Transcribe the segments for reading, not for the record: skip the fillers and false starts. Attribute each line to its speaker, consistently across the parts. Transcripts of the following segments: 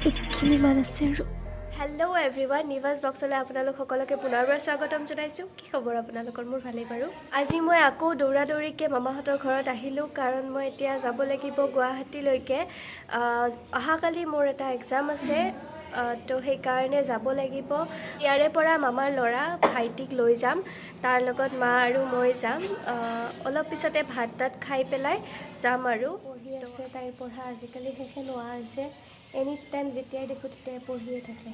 Speaker 1: এইখিনিমান আছে আৰু। Hello' everyone, নিভাজ ব্লগছলৈ আপোনালোক সকলোকে পুনৰবাৰ স্বাগতম জনাইছোঁ। কি খবৰ আপোনালোকৰ? মোৰ ভালেই বাৰু। আজি মই আকৌ দৌৰা দৌৰিকৈ মামাহঁতৰ ঘৰত আহিলোঁ, কাৰণ মই এতিয়া যাব লাগিব গুৱাহাটীলৈকে। অহাকালি মোৰ এটা এক্সাম আছে, তো সেইকাৰণে যাব লাগিব। ইয়াৰে পৰা মামাৰ ল'ৰা ভাইটিক লৈ যাম, তাৰ লগত মা আৰু মই যাম। অলপ পিছতে ভাত তাত খাই পেলাই যাম। আৰু পঢ়ি আছে, তাইৰ পঢ়া আজিকালি শেষে নোহোৱা হৈছে। এনি টাইম যেতিয়াই দেখোঁ তেতিয়াই পঢ়িয়ে থাকে।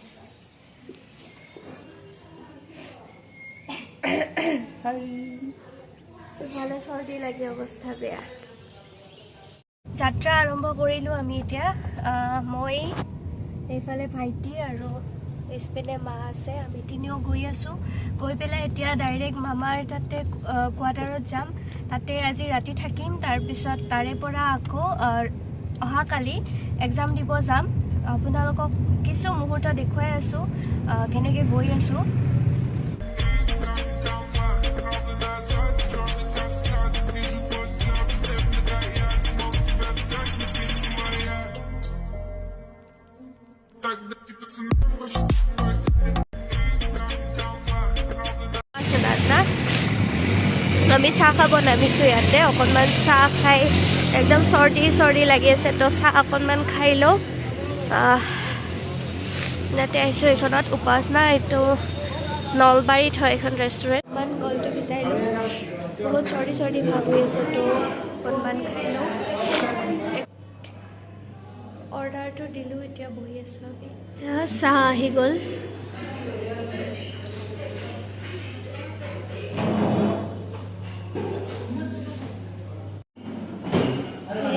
Speaker 1: ইফালে চৰ্দি লাগি অৱস্থা বেয়া। যাত্ৰা আৰম্ভ কৰিলোঁ আমি এতিয়া। মই, এইফালে ভাইটি আৰু পিছপিনে মা আছে। আমি তিনিও গৈ আছোঁ। গৈ পেলাই এতিয়া ডাইৰেক্ট মামাৰ তাতে কোৱাৰ্টাৰত যাম। তাতে আজি ৰাতি থাকিম। তাৰপিছত তাৰে পৰা আকৌ অহাকালি এক্সাম দিব যাম। আপোনালোকক কিছু মুহূৰ্ত দেখুৱাই আছোঁ কেনেকৈ গৈ আছোঁ। না, আমি চাহ খাব নামিছোঁ ইয়াতে। অকণমান চাহ খাই, একদম চৰ্দি চৰ্দি লাগি আছে, তো চাহ অকণমান খাই লওঁ। ইয়াতে আহিছোঁ এইখনত, উপাসনা। এইটো নলবাৰীত হয় এইখন ৰেষ্টুৰেণ্ট। অকণমান কলটো ভিজাই লওঁ। বহুত চৰ্দি চৰ্দি ভাৱ হৈ আছে, তো অকণমান খাই লওঁ। অৰ্ডাৰটো দিলোঁ, এতিয়া বহি আছোঁ আমি। এয়া চাহ আহি গ'ল।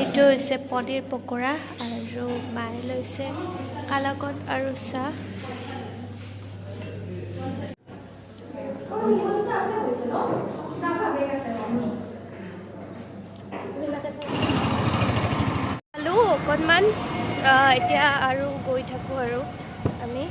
Speaker 1: এইটো হৈছে পনীৰ পকৰা আৰু মায়ে লৈছে কালাকন আৰু চাহ। খালোঁ অকণমান, এতিয়া আৰু গৈ থাকোঁ আৰু আমি।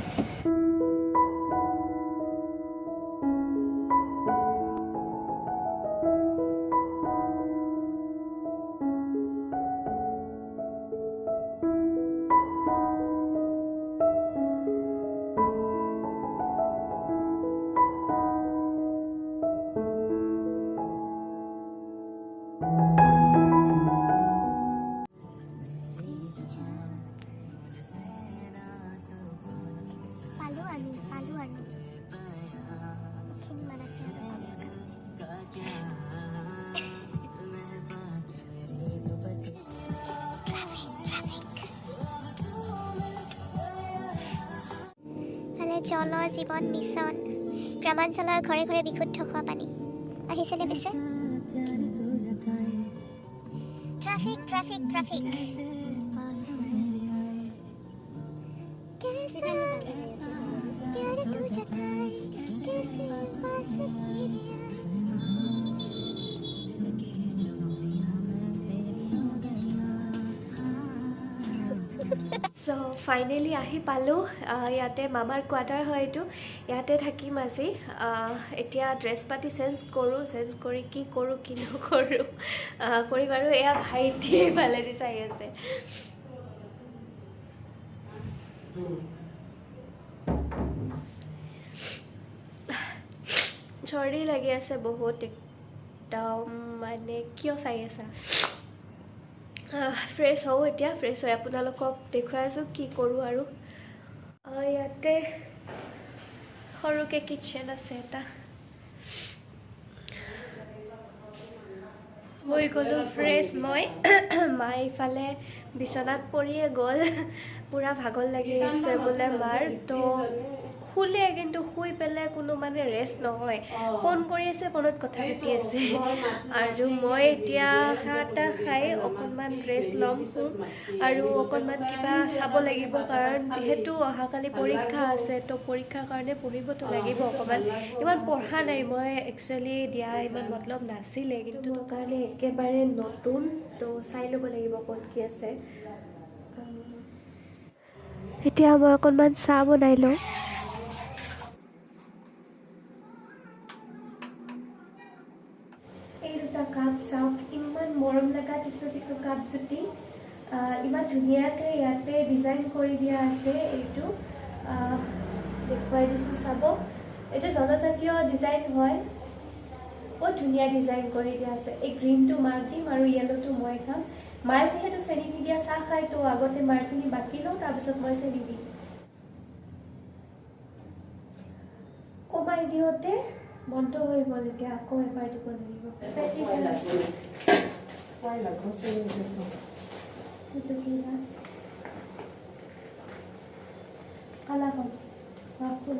Speaker 2: পালোঁ আমি, পালোঁ আৰু এইখিনিমান আছে আৰু পাবৰ কাৰণে। Traffic, traffic. ইফালে জল জীৱন মিছন, গ্ৰামাঞ্চলৰ ঘৰে ঘৰে বিশুদ্ধ খোৱা পানী আহিছেনে পিছে? Traffic, traffic, traffic. कैसा प्यार तू जताए, कैसे पास मेरे आए।
Speaker 1: চ' ফাইনেলি আহি পালোঁ। ইয়াতে মামাৰ কোৱাৰ্টাৰ হয় এইটো, ইয়াতে থাকিম আজি। এতিয়া ড্ৰেছ পাতি চেঞ্জ কৰোঁ, চেঞ্জ কৰি কি কৰোঁ কি নকৰোঁ কৰিম আৰু। এয়া ভাইটিয়ে ভালেদি চাই আছে। চৰ্দি লাগি আছে বহুত একদম। মানে কিয় চাই আছা? ফ্ৰেছ হওঁ এতিয়া, ফ্ৰেছ হৈ আপোনালোকক দেখুৱাই আছোঁ কি কৰোঁ আৰু। ইয়াতে সৰুকৈ কিটচেন আছে এটা। হৈ গ'লোঁ ফ্ৰেছ মই। মা ইফালে বিচনাত পৰিয়ে গ'ল, পূৰা ভাগৰ লাগি আছে বোলে মাৰ, তো শুলে। কিন্তু শুই পেলাই কোনো মানে ৰেষ্ট নহয়, ফোন কৰি আছে, ফোনত কথা পাতি আছে। আৰু মই এতিয়া চাহ তাহ খাই অকণমান ৰেষ্ট ল'ম, শুম আৰু অকণমান কিবা চাব লাগিব, কাৰণ যিহেতু অহাকালি পৰীক্ষা আছে, তো পৰীক্ষাৰ কাৰণে পঢ়িবতো লাগিব অকণমান। ইমান পঢ়া নাই মই একচুৱেলি, দিয়া ইমান মতলব নাছিলে, কিন্তু মোৰ কাৰণে একেবাৰে নতুন, তো চাই ল'ব লাগিব ক'ত কি আছে। এতিয়া মই অকণমান চাহ বনাই লওঁ। এই দুটা কাপ চাওক, ইমান মৰম লগা টিকলু টিকলু কাপ দুটি। ইমান ধুনীয়াকৈ ইয়াতে ডিজাইন কৰি দিয়া আছে। এইটো দেখুৱাই দিছোঁ, চাব। এইটো জনজাতীয় ডিজাইন হয়, বহুত ধুনীয়া ডিজাইন কৰি দিয়া আছে। এই গ্ৰীণটো মাক দিম আৰু য়েল্ল'টো মই খাম। মায়ে যিহেতু চেনি নিদিয়া চাহ খায়, তো আগতে মাৰখিনি বাকি লওঁ, তাৰপিছত মই চেনি দিম। কমাই দিওঁতে বন্ধ হৈ গ'ল, এতিয়া আকৌ এবাৰ দিব লাগিব। সেইটো কি বা কালাকন বাপুল।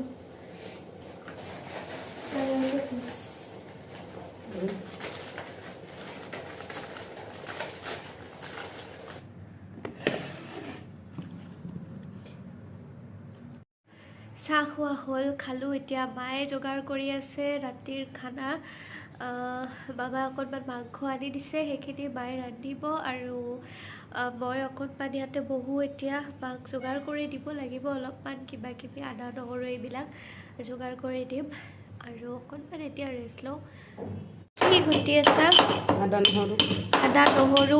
Speaker 1: পিচ চাহ খোৱা হ'ল, খালোঁ। এতিয়া মায়ে যোগাৰ কৰি আছে ৰাতিৰ খানা। বাবাই অকণমান মাংস আনি দিছে, সেইখিনি মায়ে ৰান্ধিব আৰু মই অকণমান ইয়াতে বহোঁ। এতিয়া মাক যোগাৰ কৰি দিব লাগিব অলপমান কিবা কিবি, আদা নহৰু এইবিলাক যোগাৰ কৰি দিম আৰু অকণমান এতিয়া ৰেষ্ট লওঁ। কি ঘুটি আছা?
Speaker 3: আদা নহৰু।
Speaker 1: আদা নহৰু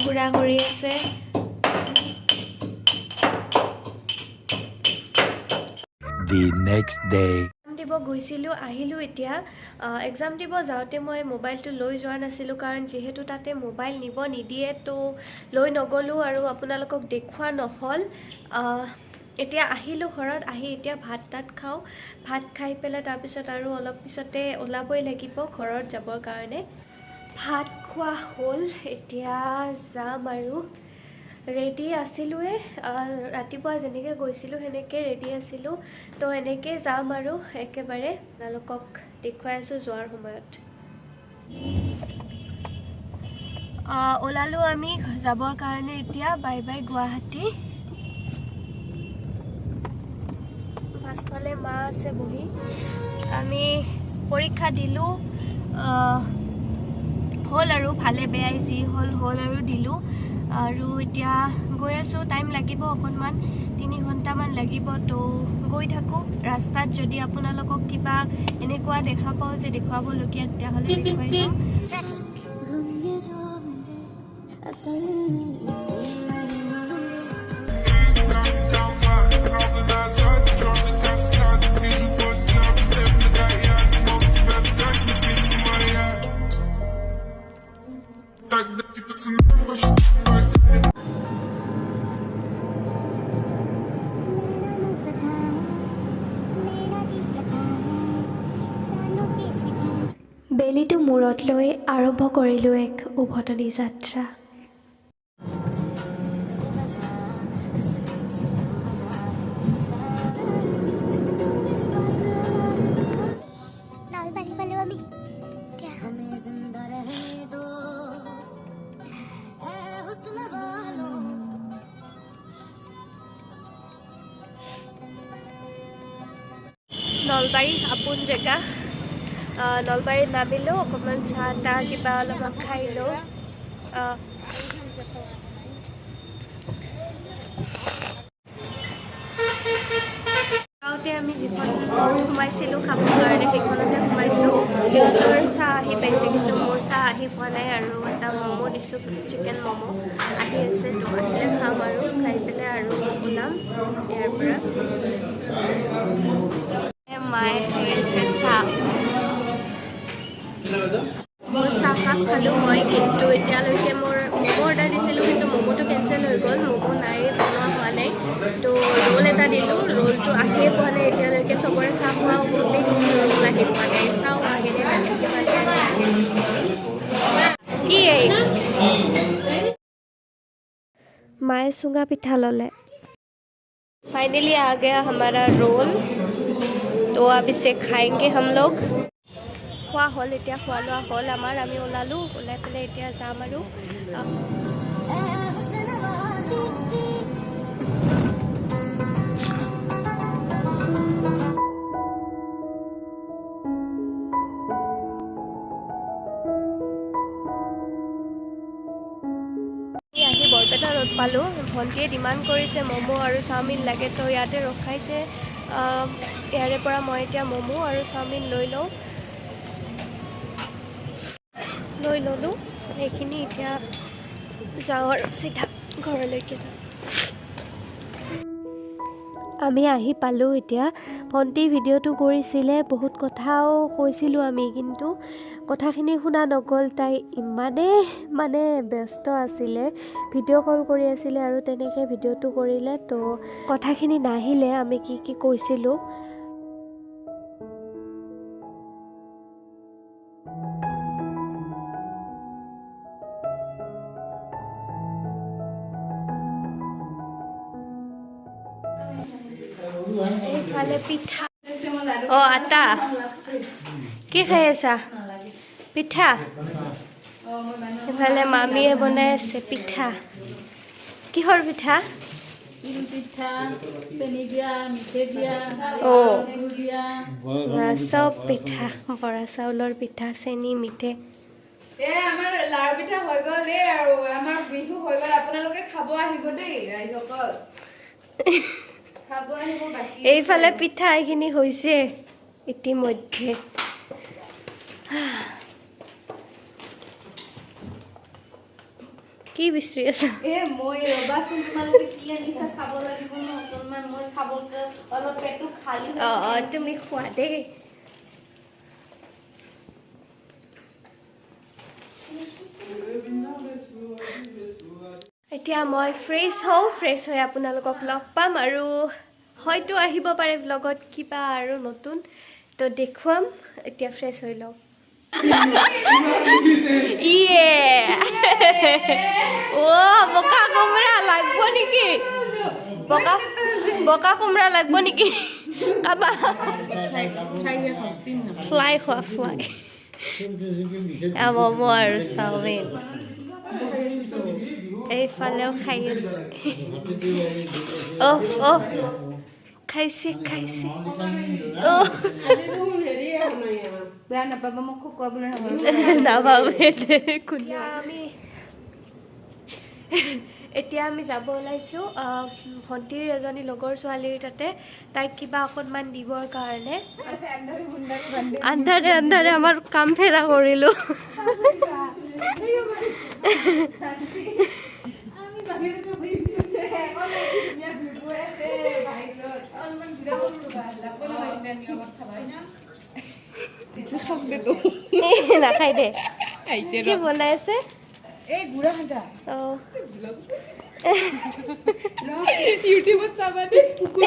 Speaker 1: গুড়া কৰি আছে।
Speaker 4: The next day.
Speaker 1: Exam দিব গৈছিলোঁ, আহিলোঁ। এতিয়া এক্সাম দিব যাওঁতে মই মোবাইলটো লৈ যোৱা নাছিলোঁ, কাৰণ যিহেতু তাতে মোবাইল নিব নিদিয়ে, তো লৈ নগ'লোঁ আৰু আপোনালোকক দেখুওৱা নহ'ল। এতিয়া আহিলোঁ ঘৰত, আহি এতিয়া ভাত তাত খাওঁ। ভাত খাই পেলাই তাৰপিছত আৰু অলপ পিছতে ওলাবই লাগিব ঘৰত যাবৰ কাৰণে। ভাত খোৱা হ'ল, এতিয়া যাম আৰু। ৰেডি আছিলোঁৱে, ৰাতিপুৱা যেনেকৈ গৈছিলোঁ সেনেকৈ ৰেডি আছিলোঁ, তো এনেকৈ যাম আৰু একেবাৰে আপোনালোকক দেখুৱাই আছোঁ যোৱাৰ সময়ত। ওলালোঁ আমি যাবৰ কাৰণে এতিয়া। Bye bye Guwahati. পাছফালে মা আছে বহি। আমি পৰীক্ষা দিলোঁ, হ'ল আৰু ভালে বেয়াই যি হ'ল হ'ল আৰু দিলোঁ আৰু এতিয়া গৈ আছোঁ। টাইম লাগিব অকণমান, 3 ঘণ্টামান লাগিব, তো গৈ থাকোঁ। ৰাস্তাত যদি আপোনালোকক কিবা এনেকুৱা দেখা পাওঁ যে দেখুৱাবলগীয়া, তেতিয়াহ'লে দেখুৱাই যাম।
Speaker 2: गम ये जो मिले असल में
Speaker 5: Каскад, вижу твой взгляд, степ могу тебя взять, любимый моя. Тогда тебе цена посчитать.
Speaker 2: मेरा मुंह कथा मेरा दिल कथा सानों के सखा।
Speaker 1: বেলিটো মূৰত লৈ আৰম্ভ কৰিলোঁ এক উভতনি যাত্ৰা।
Speaker 2: নলবাৰী পালোঁ আমি এতিয়া।
Speaker 6: हमें जिंदा रहने दो ऐ हुस्न वालों।
Speaker 1: নলবাৰী আপোন জেগা। নলবাৰীত নামিলোঁ, অকণমান চাহ তাহ কিবা অলপমান খাই লওঁ। যাওঁতে আমি যিখন সোমাইছিলোঁ খাবৰ কাৰণে, সেইখনতে সোমাইছোঁ। সিহঁতৰ চাহ আহি পাইছে, কিন্তু মোৰ চাহ আহি পোৱা নাই। আৰু এটা ম'ম' দিছোঁ, চিকেন ম'ম' আহি আছে, তো আহিলে খাম আৰু খাই পেলাই আৰু ওলাম ইয়াৰ পৰা। মায়ে খাই আছে চাহ। মোৰ চাহকাপ খালোঁ মই, কিন্তু এতিয়ালৈকে মোৰ ম'ম' অৰ্ডাৰ দিছিলোঁ, কিন্তু ম'ম'টো কেঞ্চেল হৈ গ'ল। ম'ম' নাই, বনোৱা হোৱা নাই। তো ৰোল এটা দিলোঁ, ৰোলটো আহিয়ে পোৱা নাই এতিয়ালৈকে। চবৰে চাহ খোৱা হ'লেই, কিন্তু ৰোল আহি পোৱা নাই। চাওঁ আহিলে নাহে, কিমান টাইম লাগে। কি এই মায়ে চুঙা পিঠা ল'লে। फाइनली आ गया हमारा रोल, तो अब इसे खाएंगे हम लोग। খোৱা হ'ল এতিয়া, খোৱা লোৱা হ'ল আমাৰ। আমি ওলালোঁ, ওলাই পেলাই এতিয়া যাম আৰু।
Speaker 6: ऐ हुस्न वालों।
Speaker 1: আমি আহি বৰপেটা ৰোড পালোঁ। ভণ্টিয়ে ডিমাণ্ড কৰিছে ম'ম' আৰু চাওমিন লাগে, তো ইয়াতে ৰখাইছে। ইয়াৰে পৰা মই এতিয়া ম'ম' আৰু চাওমিন লৈ লওঁ। লৈ ল'লোঁ সেইখিনি, এতিয়া যাওঁ আৰু চিধা ঘৰলৈকে যাওঁ। আমি আহি পালোঁ। এতিয়া ভণ্টি ভিডিঅ'টো কৰিছিলে, বহুত কথাও কৈছিলোঁ আমি, কিন্তু কথাখিনি শুনা নগ'ল। তাই ইমানেই মানে ব্যস্ত আছিলে, ভিডিঅ' কল কৰি আছিলে আৰু তেনেকৈ ভিডিঅ'টো কৰিলে, তো কথাখিনি নাহিলে আমি কি কি কৈছিলোঁ। এইফালে পিঠা। অ' আটা, কি খাই আছা? পিঠা। এইফালে মামীয়ে বনাই আছে পিঠা। কিহৰ পিঠা?
Speaker 3: তিল পিঠা, চেনি দিয়া, মিঠৈ দিয়া, গুৰ দিয়া।
Speaker 1: চব পিঠা, বৰা চাউলৰ পিঠা, চেনি, মিঠৈ।
Speaker 7: এ আমাৰ লাৰু পিঠা হৈ গ'ল দেই, আৰু আমাৰ বিহু হৈ গ'ল। আপোনালোকে খাব আহিব দেই, ৰাইজসকল খাব আহিব, বাকী
Speaker 1: এইফালে পিঠা এইখিনি হৈছে ইতিমধ্যে। কি বিচাৰি আছা?
Speaker 7: এ মই ৰ'বাচোন, তোমালোকে কি আনিছা চাব লাগিব ন অকণমান। মই খাব অলপ পেটটো খালী হৈছে।
Speaker 1: অঁ, তুমি খোৱা দেই। এতিয়া মই ফ্ৰেছ হওঁ, ফ্ৰেছ হৈ আপোনালোকক লগ পাম আৰু হয়তো আহিব পাৰে ভ্লগত কিবা আৰু নতুন, তো দেখুৱাম। এতিয়া ফ্ৰেছ হৈ লওঁ। ইয়ে, অ' বকা কোমৰা লাগব নেকি? বকা কোমৰা লাগব নেকি কাবা? ফ্লাই খোৱা, ফ্লাই। ম'ম' আৰু চাওমিন এইফালেও খাই আছে। অহ অহ, খাইছে খাইছে, অহ।
Speaker 7: বেয়া নাপাব, মোক খকুৱা বুলি নাভাবিব।
Speaker 1: নাভাবে কোনে। আমি যাব ওলাইছোঁ ভণ্টিৰ এজনী লগৰ ছোৱালীৰ তাতে, তাইক কিবা অকণমান দিবৰ কাৰণে। আন্ধাৰে আন্ধাৰে আমাৰ কাম ফেৰা কৰিলোঁ। নাখাই দে। কি বনাই আছে?
Speaker 7: এই গুড়া খান্দা।
Speaker 1: অঁ।
Speaker 7: ইউটিউবত চাবা দেই, কুকুৰ,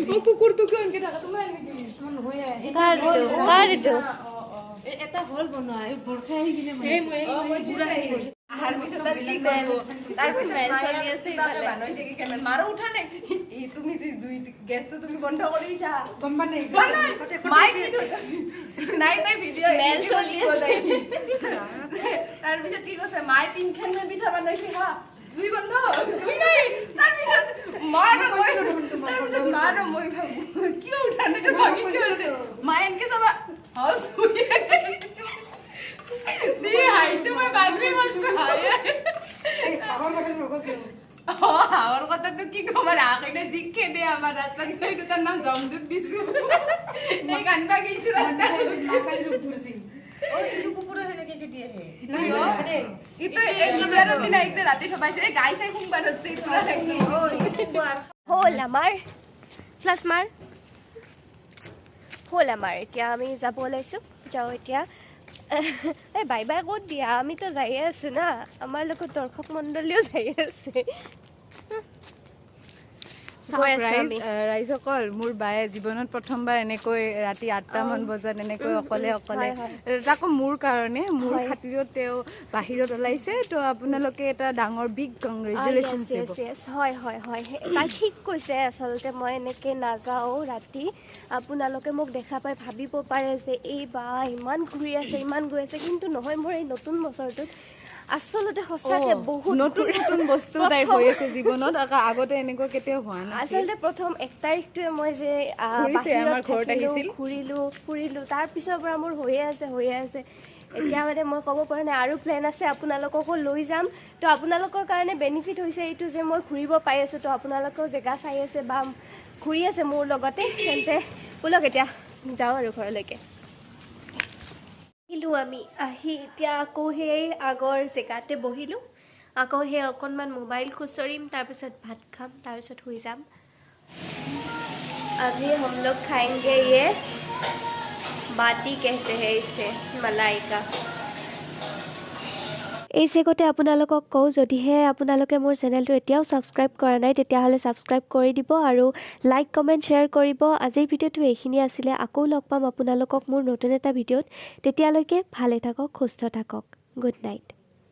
Speaker 7: মই কুকুৰটো কিয় এনেকে থাকা তোমাৰ নেকি?
Speaker 1: কাৰ এইটো? কাৰ এইটো?
Speaker 3: এটা হ'ল বনোৱা, এই বৰষা আহি কিনে
Speaker 7: আহাৰ পিছত আৰু কি কৰিব? তাৰপিছত
Speaker 1: মেল
Speaker 7: মায়ে
Speaker 1: চলি আছে
Speaker 7: কিবাকে
Speaker 1: ইফালে।
Speaker 7: বানাইছে কি কেমেৰা মাৰো উঠা নাই। ই তুমি যে জুই গেছটো তুমি বন্ধ কৰিছা,
Speaker 3: গম পা নাই।
Speaker 7: নাই মায়ে কি নাই, তাই ভিডিঅ'
Speaker 1: মেল চলি আছে।
Speaker 7: তাৰপিছত কি কৈছে মায়ে? তিনখানমান পিঠা বনাইছে হা, জুই বন্ধ, জুই নাই। তাৰপিছত মা আৰু মই, তাৰপিছত মা আৰু মই ভাবো কিয় উঠা নাই, তোৰ ভাগি কিয় হৈছে? মায়ে এনেকে চাবা, হাও জুই যি হাঁহিছো, মই বাগৰি মৰছো হাঁহি। অ, হাঁহৰ কথাটো কি ক'ম আৰু, হাঁহ কেইটা যি খেদে আমাৰ ৰাস্তাত, সেই দুটাৰ নাম জমদূত দিছো। এই কান্দবা গৈছো ৰাস্তাত। ইটো এই নিউয়াৰৰ দিনা আহিছে, ৰাতি থপাইছে, এই গাই চাই সোমবাৰ ধৰছে পুৰা একদম।
Speaker 1: হ'ল আমাৰ, ফ্লাছ মাৰ হ'ল আমাৰ। এতিয়া আমি যাব ওলাইছোঁ, যাওঁ এতিয়া। এই বাই বাই ক'ত দিয়া? আমিতো যায়ে আছোঁ না, আমাৰ লগত দৰ্শক মণ্ডলীও যায়ে আছে। গৈ আছোঁ
Speaker 7: ৰাইজ
Speaker 1: আমি।
Speaker 7: ৰাইজসকল, মোৰ বায়ে জীৱনত প্ৰথমবাৰ এনেকৈ ৰাতি 8টামান বজাত এনেকৈ অকলে অকলে, তাকো মোৰ কাৰণে, মোৰ খাতিৰত তেওঁ বাহিৰত ওলাইছে। তো আপোনালোকে এটা ডাঙৰ বিগ কংগ্ৰেচুলেশ্যন দিব।
Speaker 1: য়েছ, হয়, তাই ঠিক কৈছে। আচলতে মই এনেকৈ নাযাওঁ ৰাতি। আপোনালোকে মোক দেখা পাই ভাবিব পাৰে যে এই বা ইমান ঘূৰি আছে, ইমান গৈ আছে, কিন্তু নহয়। মোৰ এই নতুন বছৰটোত আচলতে সঁচাকে বহুত
Speaker 7: নতুন নতুন বস্তু তাইৰ হৈ আছে জীৱনত, আকৌ আগতে এনেকুৱা কেতিয়াও হোৱা নাছিল।
Speaker 1: আচলতে প্ৰথম 1 তাৰিখটোৱে মই যে
Speaker 7: ঘূৰিছে,
Speaker 1: বাহিৰত
Speaker 7: আমাৰ ঘৰত
Speaker 1: থাকিলোঁ,
Speaker 7: আহিছিল।
Speaker 1: ঘূৰিলোঁ ফুৰিলোঁ, তাৰপিছৰ পৰা মোৰ হৈয়ে আছে, হৈয়ে আছে। এতিয়া মানে মই ক'ব পৰা নাই। আৰু প্লেন আছে, আপোনালোককো লৈ যাম। তো আপোনালোকৰ কাৰণে বেনিফিট হৈছে এইটো যে মই ঘূৰিব পাই আছোঁ, তো আপোনালোকেও জেগা চাই আছে বা ঘূৰি আছে মোৰ লগতে। তেন্তে ব'লক, এতিয়া যাওঁ আৰু ঘৰলৈকে। আহিলোঁ আমি, আহি এতিয়া আকৌ সেই আগৰ জেগাতে বহিলোঁ। আকৌ সেই অকণমান মোবাইল খুচৰিম, তাৰপিছত ভাত খাম, তাৰপিছত শুই যাম। अभी हम लोग खाएंगे, ये बाटी कहते हैं इसे, मलाई का। এই চেগতে আপোনালোকক কওঁ, যদিহে আপোনালোকে মোৰ চেনেলটো এতিয়াও ছাবস্ক্ৰাইব কৰা নাই, তেতিয়াহ'লে ছাবস্ক্ৰাইব কৰি দিব আৰু লাইক, কমেণ্ট, শ্বেয়াৰ কৰিব। আজিৰ ভিডিঅ'টো এইখিনি আছিলে। আকৌ লগ পাম আপোনালোকক মোৰ নতুন এটা ভিডিঅ'ত। তেতিয়ালৈকে ভালে থাকক, সুস্থ থাকক। Good night.